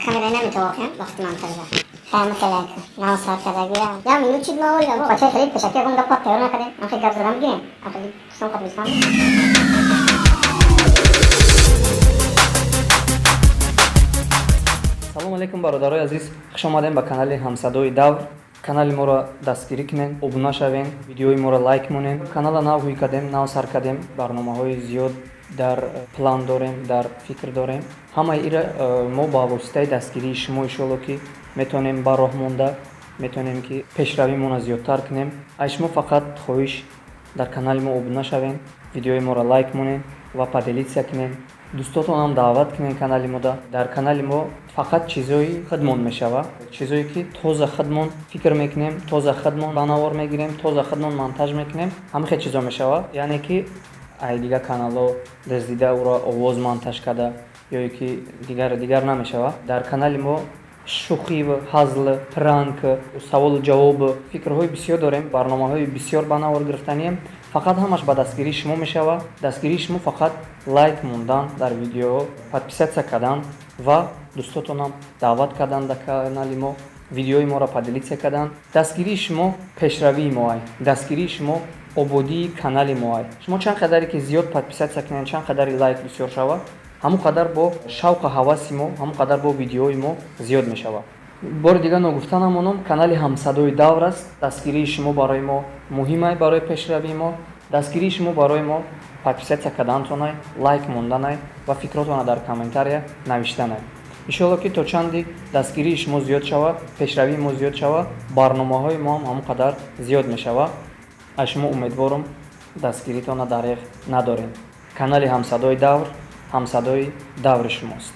Камера наметавоқем вақти монтажа. Хайма хеле нав сар кардагия. Я минут чид ма оли бачаи хеле пешаки ягон гапа тайёр накардем. Ам хеле гап задам бигирем. Ам хеле дӯстон қад бистам. Салом алейкум, бародарои азиз, хуш омадем ба канали Ҳамсадои Давр. Канали моро дастгирӣ кунен, обуна шавен, видеои моро лайк монен. Канала нав ҳуй кардем, нав сар кардем, барномаҳои зиёд дар план дорем, дар фикр дорем. Ҳамаи ира мо ба воситаи дастгирии шумо иншоалло ки метавонем ба роҳ монда, метавонем ки пешравимонро зиёдтар кунем. Аз шумо фақат хоҳиш: дар канали мо обуна шавен, видеои моро лайк монен ва поделиться кунен, дӯстотонам даъват кунен канали мода. Дар канали мо фақат чизои худмон мешава, чизое ки тоза худмон фикр мекунем, тоза худмон ба навор мегирем, тоза худмон монтаж мекунем, ҳама хел чизо мешава. Яъне ки ай дигар каналҳо дуздида ӯро овоз монтаж карда ё ки дигар дигар намешава. Дар канали мо шӯхӣ, ҳазл, пранк, саволу ҷавоб, фикрҳои бисёр дорем, барномаҳои бисёр ба навор гирифтанием. Фақат ҳамаш ба дастгирии шумо мешава. Дастгирии шумо фақат лайк мондан дар видеоҳо, подписаться кардан ва дӯстотонам даъват кардан дар канали мо, видеои моро поделиться кардан. Дастгирии шумо пешравии моай, дастгирии шумо ободии канали моай. Шумо чанд қадаре ки зиёд подписаться кунед, чанд қадари лайк бисёр шава, ҳамон қадар бо шавқу ҳаваси мо, ҳамон қадар бо видеои мо зиёд мешавад. Бори дигар ногуфта намонам, канали Ҳамсадои Давр аст. Дастгирии шумо барои мо муҳимай, барои пешравии мо. Дастгирии шумо барои мо подписаться карданатонай, лайк монданай ва фикротонро дар комментария навиштанай. Иншоалло ки то чанди дастгирии шумо зиёд шавад, пешравии мо зиёд шавад, барномаҳои мо ҳам ҳамон қадар зиёд мешавад. Аз шумо умедворам, дастгиритонро дареғ надорем. Канали Ҳамсадои Давр ҳамсадои даври шумост.